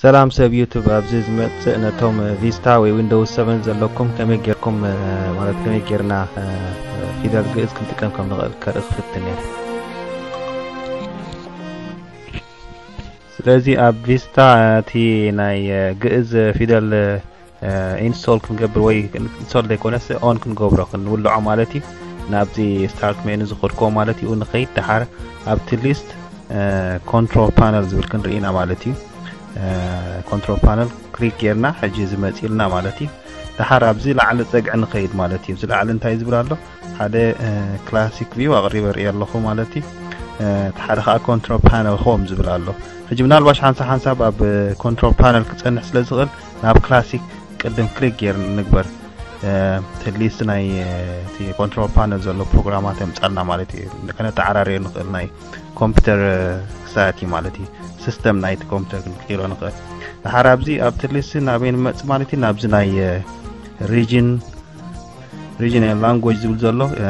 ሰላም ሰብ ዩቱብ፣ ኣብዚ ዝመጽእ ነቶም ቪስታ ወይ ዊንዶውስ ሰቨን ዘለኩም ከመይ ጌርኩም፣ እ፣ ማለት ከመይ ጌርና፣ እ፣ ፊደል ግእዝ ክንጥቀም ከም ንኽእል ከርኢ ክፍትን እየ። ስለዚ ኣብ ቪስታ እቲ ናይ፣ እ፣ ግእዝ ፊደል፣ እ፣ ኢንስቶል ክንገብር ወይ ኢንስቶል ዘይኮነስ ኦን ክንገብሮ ክንውልዖ ማለት እዩ። ናብዚ ስታርት ሜኑ ዝኸድክዎ ማለት እዩ። ንኸይድ ደሓር ኣብቲ ሊስት፣ እ፣ ኮንትሮል ፓነል ዝብል ክንርኢ ኢና ማለት እዩ። እ፣ ኮንትሮል ፓነል ክሊክ ጌርና ሕጂ ዝመጽእልና ማለት እዩ። ደሓር ኣብዚ ላዕሊ ጸግዒ ንኸይድ ማለት እዩ። እዚ ላዕሊ እንታይ ዝብል ኣሎ? ሓደ፣ እ፣ ክላሲክ ቪው ኣቕሪበ ርእየ ኣለኹ ማለት እዩ። እ፣ እቲ ሓደ ከዓ ኮንትሮል ፓነል ሆም ዝብል ኣሎ። ሕጂ ምናልባሽ ሓንሳብ ሓንሳብ ኣብ ኮንትሮል ፓነል ክጸንሕ ስለ ዝኽእል ናብ ክላሲክ ቅድም ክሊክ ጌር ንግበር። እ፣ እቲ ሊስት ናይ፣ እ፣ እቲ ኮንትሮል ፓነል ዘሎ ፕሮግራማት የምጻልና ማለት እዩ። ከነተዓራርዮ ንኽእል ናይ ኮምፒውተር፣ እ፣ ክሳያቲ ማለት እዩ። ሲስተም ናይቲ ኮምፒውተር ክንቅይሮ ንኽእል። ደሓር ኣብዚ ኣብቲ ሊስት ናበይ ንመጽእ ማለት እዩ? ናብዚ ናይ፣ እ፣ ሪጅን፣ ሪጅን ኤንድ ላንጉጅ ዝብል ዘሎ፣ እ፣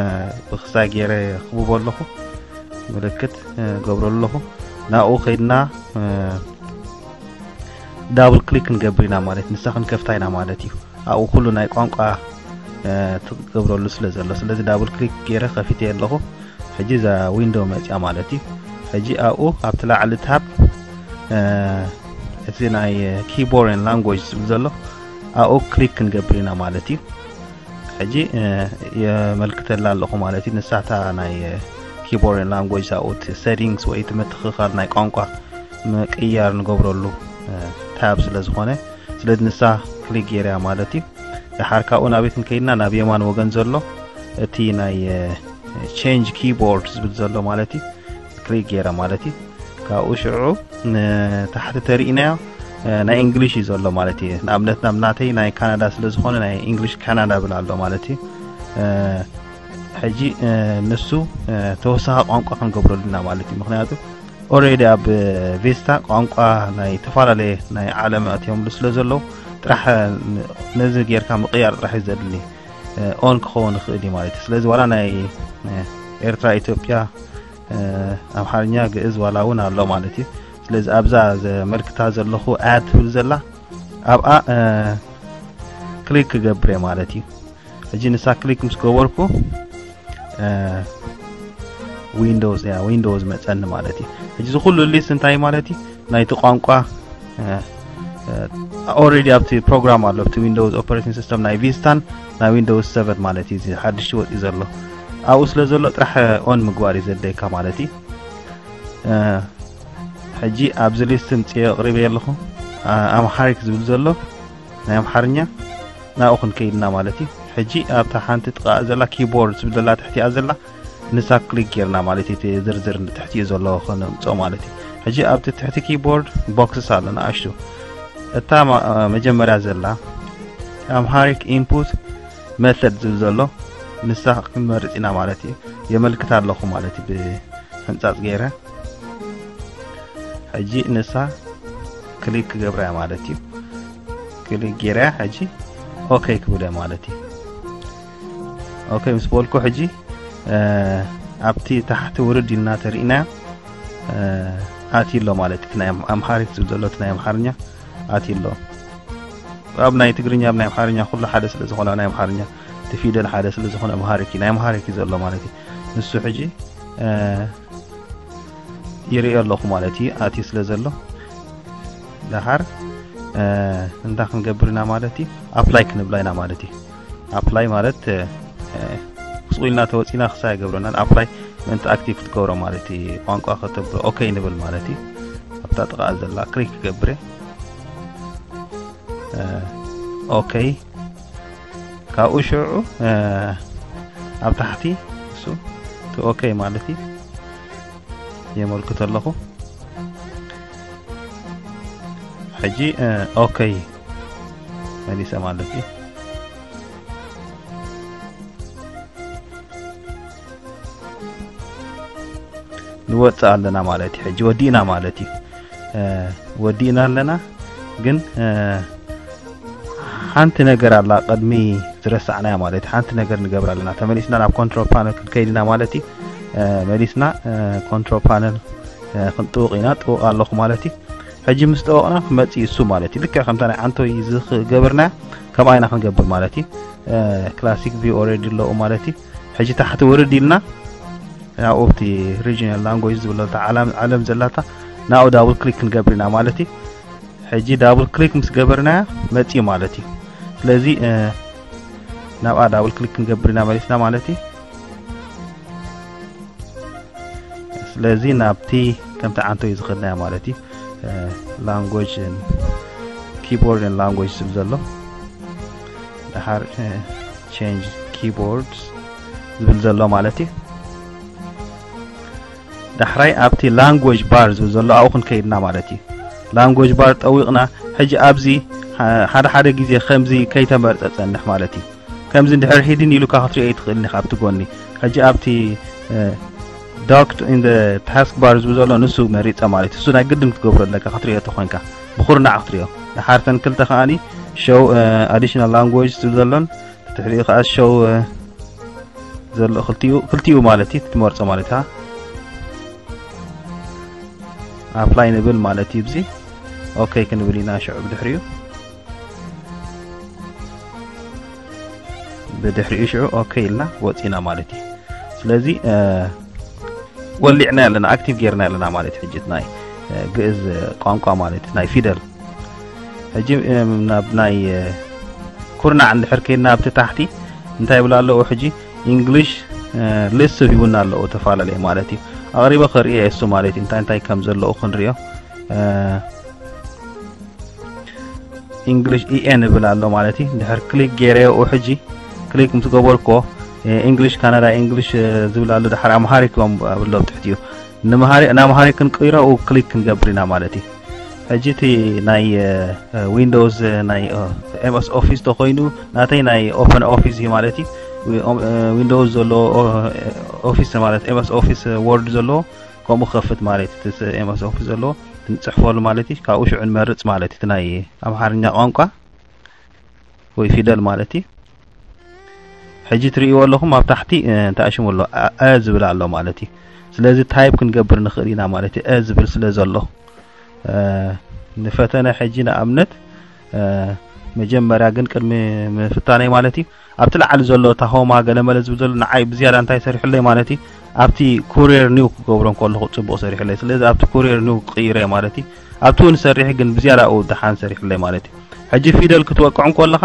ብክሳይ ገይረ ክብቦ ኣለኹ። ምልክት፣ እ፣ ገብረሉ ኣለኹ። ናብኡ ከይድና፣ እ፣ ዳብል ክሊክ ክንገብር ኢና ማለት፣ ንሳ ክንከፍታ ኢና ማለት እዩ። ኣብኡ ኩሉ ናይ ቋንቋ፣ እ፣ ትገብረሉ ስለ ዘሎ። ስለዚ ዳብል ክሊክ ገይረ ከፊተ ኣለኹ። ሕጂ እዛ ዊንዶ መጽያ ማለት እዩ። ሕጂ ኣብኡ ኣብቲ ላዕሊ ታብ፣ እ፣ እቲ ናይ ኪቦርድ ኤንድ ላንጉጅ ዝብል ዘሎ ኣብኡ ክሊክ ክንገብር ኢና ማለት እዩ። ሕጂ፣ እ፣ የመልክተላ ኣለኹ ማለት እዩ። ንሳታ ናይ፣ እ፣ ኪቦርድ ኤንድ ላንጉጅ ኣብኡ እቲ ሴቲንግስ ወይ እቲ ምትኽኻል ናይ ቋንቋ ምቅያር ንገብረሉ፣ እ፣ ታብ ስለ ዝኾነ፣ ስለዚ ንሳ ክሊክ ገይረያ ማለት እዩ። ደሓር ካብኡ ናበይ ክንከይድና? ናብ የማን ወገን ዘሎ እቲ ናይ፣ እ፣ ቼንጅ ኪቦርድ ዝብል ዘሎ ማለት እዩ። ክሊክ ገይረ ማለት እዩ። ካብኡ ሽዑ ንታሕቲ ተሪእናዮ፣ እ፣ ናይ እንግሊሽ እዩ ዘሎ ማለት እዩ። ንኣብነት ናብ ናተይ ናይ ካናዳ ስለ ዝኾነ ናይ እንግሊሽ ካናዳ ብል ኣሎ ማለት እዩ። እ፣ ሕጂ፣ እ፣ ንሱ፣ እ፣ ተወሳኺ ቋንቋ ክንገብረሉ ኢና ማለት እዩ። ምኽንያቱ ኦልሬዲ ኣብ ቪስታ ቋንቋ ናይ ዝተፈላለየ ናይ ዓለም ኣትዮምሉ ስለ ዘለዉ ጥራሕ፣ እ፣ ነዚ ጌርካ ምቕያር ጥራሕ እዩ ዘድሊ። እ፣ ኦን ክኸውን ይኽእል እዩ ማለት እዩ። ስለዚ ዋላ ናይ፣ እ፣ ኤርትራ፣ ኢትዮጵያ፣ እ፣ ኣምሓርኛ፣ ግእዝ ዋላ እውን ኣሎ ማለት እዩ። ስለዚ ኣብዛ ዘመልክታ ዘለኹ ኣድ ትብል ዘላ ኣብኣ፣ እ፣ ክሊክ ክገብር እየ ማለት እዩ። ሕጂ ንሳ ክሊክ ምስ ገበርኩ፣ እ፣ ዊንዶውስ፣ ያ፣ ዊንዶውስ መጸኒ ማለት እዩ። ሕጂ እዚ ኩሉ ሊስት እንታይ ማለት እዩ? ናይቲ ቋንቋ፣ እ፣ እ፣ ኦልሬዲ ኣብቲ ፕሮግራም ኣሎ፣ ኣብቲ ዊንዶውስ ኦፐሬቲንግ ሲስተም ናይ ቪስታን ናይ ዊንዶውስ ሰቨን ማለት እዩ፣ እዚ ሓድሽ ወፂኡ ዘሎ። ኣብኡ ስለ ዘሎ ጥራሕ ኦን ምግባር እዩ ዘድለየካ ማለት እዩ። እ፣ ሕጂ ኣብዚ ሊስት ምፅዮ ኣቕሪበ ኣለኹ። ኣ-፣ ኣምሓሪክ ዝብል ዘሎ ናይ ኣምሓርኛ ናብኡ ክንከይድና ማለት እዩ። ሕጂ ኣብታ ሓንቲ ጥቓ ዘላ ኪቦርድ ዝብል ዘላ ትሕቲኣ ዘላ ንሳ ክሊክ ጌርና ማለት እዩ። እቲ ዝርዝር ንትሕቲኡ ዘሎ ከነምፅኦ ማለት እዩ። ሕጂ ኣብቲ ትሕቲ ኪቦርድ ቦክስስ ኣሎ ንኣሽቱ። እታ ማ-፣ መጀመርያ ዘላ ኣምሓሪክ ኢንፑት መተድ ዝብል ዘሎ ንሳ ክንመርፅ ኢና ማለት እዩ። የመልክት ኣለኹ ማለት እዩ ብሕንፃፅ ገይረ። ሕጂ ንሳ ክሊክ ክገብራ እያ ማለት እዩ። ክሊክ ገይረ ሕጂ ኦኬ ክብል እየ ማለት እዩ። ኦኬ ምስ በልኩ ሕጂ፣ እ፣ ኣብቲ ታሕቲ ውርድ ኢልና ተሪእና፣ እ፣ ኣትዩ ኣሎ ማለት እዩ። እቲ ናይ ኣም-፣ ኣምሓሪክ ዝብል ዘሎ እቲ ናይ ኣምሓርኛ ኣትዩ ኣሎ። ኣብ ናይ ትግርኛ፣ ኣብ ናይ ኣምሓርኛ ኩሉ ሓደ ስለ ዝኾነ፣ ናይ ኣምሓርኛ እቲ ፊደል ሓደ ስለ ዝኾነ ኣምሃሪክ እዩ፣ ናይ ኣምሃሪክ እዩ ዘሎ ማለት እዩ። ንሱ ሕጂ፣ እ፣ ይርእዮ ኣለኹ ማለት እዩ፣ ኣትዩ ስለ ዘሎ። ደሓር፣ እ፣ እንታይ ክንገብር ኢና ማለት እዩ? ኣፕላይ ክንብላ ኢና ማለት እዩ። ኣፕላይ ማለት፣ እ፣ እ፣ ስቕ ኢልና ተወፂና ክሳይ ኣይገብረናን። ኣፕላይ ምእንቲ ኣክቲቭ ክትገብሮ ማለት እዩ። ቋንቋ ከተብሎ ኦኬ ንብል ማለት እዩ። ኣብታ ጥቓ ዘላ ክሊክ ክገብር እየ። እ፣ ኦኬ። ካብኡ ሽዑ፣ እ፣ ኣብ ታሕቲ እሱ እቲ ኦኬ ማለት እዩ። የመልክቶ ኣለኹ። ሕጂ፣ እ፣ ኦኬ መሊሰ ማለት እዩ። ንወፅእ ኣለና ማለት እዩ። ሕጂ ወዲእና ማለት እዩ። እ፣ ወዲእና ኣለና፣ ግን፣ እ፣ ሓንቲ ነገር ኣላ ቅድሚ ዝረሳዕናያ ማለት እዩ። ሓንቲ ነገር ንገብር ኣለና። ተመሊስና ናብ ኮንትሮል ፓነል ክንከይድ ኢና ማለት እዩ። እ፣ መሊስና፣ እ፣ ኮንትሮል ፓነል፣ እ፣ ክንጥውቕ ኢና። ጥውቕ ኣለኹ ማለት እዩ። ሕጂ ምስ ጠወቕና ክመጽእ እዩ እሱ ማለት እዩ። ልክዕ ከምታ ናይ ዓንቶይ ዝገበርና ከምኣ ኢና ክንገብር ማለት እዩ። ክላሲክ ቪው ኦልሬዲ ኣለዉ ማለት እዩ። ሕጂ ታሕቲ ውርድ ኢልና ናብኡ ኣብቲ ሪጅናል ላንጉጅ ዝብለታ ዓለም ዘላታ ናብኡ ዳብል ክሊክ ክንገብር ኢና ማለት እዩ። ሕጂ ዳብል ክሊክ ምስ ገበርናያ መጽኡ ማለት እዩ። ስለዚ ናብኣ ዳብል ክሊክ ክንገብር ኢና መሊስና ማለት እዩ። ስለዚ ናብቲ ከምቲ ዓንቶ እዩ ዝኸድናያ ማለት እዩ። ላንጉጅ፣ ኪቦርድ ላንጉጅ ዝብል ዘሎ፣ ደሓር ቼንጅ ኪቦርድ ዝብል ዘሎ ማለት እዩ። ዳሕራይ ኣብቲ ላንጉጅ ባር ዝብል ዘሎ ኣብኡ ክንከይድና ማለት እዩ። ላንጉጅ ባር ጠዊቕና ሕጂ ኣብዚ ሓደ ሓደ ግዜ ከምዚ ከይተመርጸ ጸንሕ ማለት እዩ። ከምዚ እንድሕር ሂድን ኢሉካ ክትሪኦ ይትኽእል ኢኻ ኣብቲ ጎኒ። ሕጂ ኣብቲ ዶክድ ኢን ታስክ ባር ዝብል ዘሎ ንሱ መሪጸ ማለት እዩ። እሱ ናይ ግድን ክትገብሮ ኣለካ ክትሪኦ ተኾንካ ብኹርናዕ ክትሪኦ። ደሓርተን ክልተ ከኣኒ ሾው ኣዲሽናል ላንጉጅ ዝብል ዘሎን ትሕሪኡ ከዓ ሸው ዘሎ ክልቲኡ ክልቲኡ ማለት እዩ ትመርጾ ማለት እያ። ኣፕላይ ንብል ማለት እዩ። ብዚ ኦኬ ክንብል ኢና ሽዑ ብድሕሪኡ ብድሕሪኡ ሽዑ ኦኬ ኢልና ወፂና ማለት እዩ። ስለዚ ወሊዕና ኣለና፣ ኣክቲቭ ጌርና ኣለና ማለት እዩ። ሕጂ ናይ ግእዝ ቋንቋ ማለት ናይ ፊደል ሕጂ ናብ ናይ ኩርናዕ እንድሕር ከይድና ኣብቲ ታሕቲ እንታይ ይብል ኣለዎ? ሕጂ ኢንግሊሽ ሊስት ሂቡና ኣለዎ፣ ተፈላለየ ማለት እዩ። ኣቕሪበ ከርእየ እሱ ማለት እዩ። እንታይ እንታይ ከም ዘለዉ ክንሪኦ። ኢንግሊሽ ኢኤን ይብል ኣሎ ማለት እዩ። ድሕር ክሊክ ገይረዮ ሕጂ ክሊክ ምስ ገበርኮ ኢንግሊሽ ካናዳ ኢንግሊሽ ዝብል ኣሎ። ድሓር ኣምሃሪክ ኣሎ ኣብ ትሕቲኡ። ንኣምሃሪክ ክንቅይሮ ክሊክ ክንገብር ኢና ማለት እዩ። ሕጂ እቲ ናይ ዊንዶውስ ናይ ኤምኤስ ኦፊስ ተኮይኑ ናተይ ናይ ኦፐን ኦፊስ እዩ ማለት እዩ። ዊንዶውስ ዘሎ ኦፊስ ማለት ኤምኤስ ኦፊስ ወርድ ዘለዎ ከምኡ ክኸፍት ማለት እዩ። ኤምኤስ ኦፊስ ዘለዎ ንፅሕፈሉ ማለት እዩ። ካብኡ ሽዑ ንመርፅ ማለት እዩ። እቲ ናይ ኣምሓርኛ ቋንቋ ወይ ፊደል ማለት እዩ። ሕጂ ትርእይዎ ኣለኹም ኣብ ታሕቲ እንታይ ኣሽሙ ኣሎ? አ ዝብል ኣሎ ማለት እዩ። ስለዚ ታይፕ ክንገብር ንኽእል ኢና ማለት እዩ። አ ዝብል ስለ ዘሎ ንፈተነ ሕጂ ንኣብነት መጀመርያ ግን ቅድሚ ምፍታነይ ማለት እዩ ኣብቲ ላዕሊ ዘሎ ታሆማ ገለመለ ዝብል ዘሎ ንዓይ ብዝያዳ እንታይ ሰሪሕለይ ማለት እዩ ኣብቲ ኩሪየር ኒው ክገብሮ ከለኹ ፅቡቕ ሰሪሕለይ። ስለዚ ኣብቲ ኩሪየር ኒው ክቕይረ ማለት እዩ ኣብቲ እውን ሰሪሕ ግን ብዝያዳ ደሓን ሰሪሕለይ ማለት እዩ። ሕጂ ፊደል ክትወቅዕ ከለኻ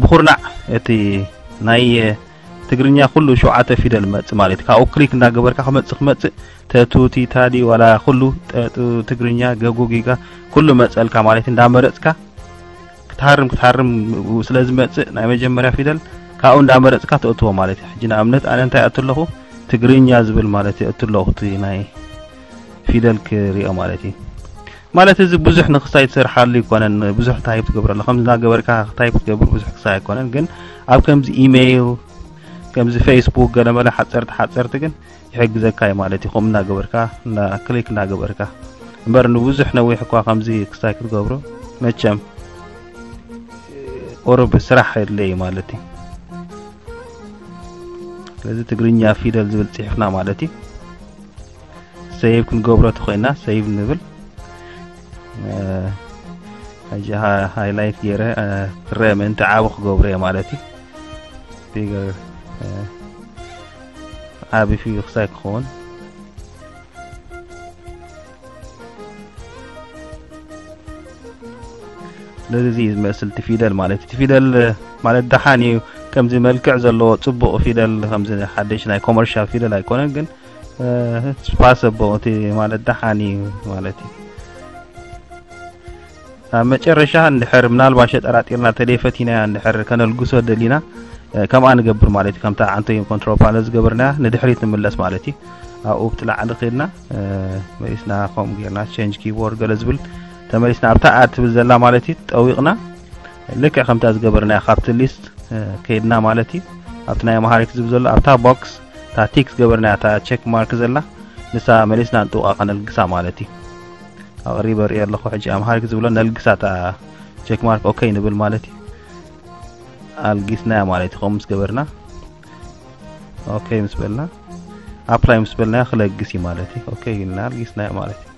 ብኹርናዕ እቲ ናይ ትግርኛ ኩሉ ሸውዓተ ፊደል መጽእ ማለት ካብኡ ክሊክ እንዳገበርካ ክመጽእ ክመጽእ ተቱ ቲታዲ ዋላ ኩሉ ጠጡ ትግርኛ ገጉ ጊጋ ኩሉ መጸልካ ማለት እንዳመረጽካ ክትሃርም ክትሃርም ስለ ዝመጽእ ናይ መጀመርያ ፊደል ካብኡ እንዳመረጽካ ተእትዎ ማለት እዩ። ሕጂ ንኣብነት ኣነ እንታይ ኣቱ ኣለኹ ትግርኛ ዝብል ማለት እዩ። እቱ ኣለኹ እቲ ናይ ፊደል ክሪኦ ማለት እዩ። ማለት እዚ ብዙሕ ንክሳይ ትሰርሓሉ ይኮነን፣ ብዙሕ ታይፕ ትገብረሉ ከም ዝናገበርካ ታይፕ ትገብር ብዙሕ ክሳይ ኣይኮነን። ግን ኣብ ከምዚ ኢሜይል ከምዚ ፌስቡክ ገለመለ ሓፀርቲ ሓፀርቲ ግን ይሕግዘካ እዩ ማለት እዩ። ከምኡ እናገበርካ ክሊክ እናገበርካ እምበር ንብዙሕ ነዊሕ እኳ ከምዚ ክሳይ ክትገብሮ መቸም ቁሩብ ስራሕ የድልየ እዩ ማለት እዩ። ስለዚ ትግርኛ ፊደል ዝብል ፅሒፍና ማለት እዩ። ሰይቭ ክንገብሮ ተኮይና ሰይቭ ንብል። ሕጂ ሃይላይት ገይረ ክረአ ምእንቲ ዓብ ክገብሮ እየ ማለት እዩ። ፊገር ዓብ ፊ ክሳይ ክኸውን ስለዚ እዚ ዝመስል እቲ ፊደል ማለት እቲ ፊደል ማለት ደሓን እዩ። ከምዚ መልክዕ ዘለዎ ፅቡቕ ፊደል ከምዚ ሓደሽ ናይ ኮመርሻል ፊደል ኣይኮነን፣ ግን ስፓሰቦ እቲ ማለት ደሓን እዩ ማለት እዩ። ኣብ መጨረሻ እንድሕር ምናልባሽ ጠራጢርና ተደይፈቲናያ እንድሕር ከነልግሶ ደሊና ከምኣ ንገብር ማለት እዩ። ከምታ ዓንቶ ኮንትሮል ፓነል ዝገበርናያ ንድሕሪት ንምለስ ማለት እዩ። ኣብኡ ብቲ ላዕሊ ከድና መሊስና ከምኡ ጌርና ቸንጅ ኪቦርድ ገለ ዝብል ተመሊስና ኣብታ ኣድ ትብል ዘላ ማለት እዩ ጠዊቕና ልክዕ ከምታ ዝገበርናያ ካብቲ ሊስት ከይድና ማለት እዩ። ኣብቲ ናይ ኣምሃሪክ ዝብል ዘሎ ኣብታ ቦክስ እታ ቲክ ዝገበርናያ እታ ቸክ ማርክ ዘላ ንሳ መሊስና ንጥውቓ ከነልግሳ ማለት እዩ። ኣቕሪበ ርእየ ኣለኹ። ሕጂ ኣምሃሪክ ዝብሎ ነልግሳ እታ ቸክ ማርክ ኦኬ ንብል ማለት እዩ። ኣልጊስናያ ማለት እዩ። ከምኡ ምስ ገበርና ኦኬ ምስ በልና ኣፕላይ ምስ በልናዮ ክለግስ እዩ ማለት እዩ። ኦኬ ኢልና ኣልጊስናዮ ማለት እዩ።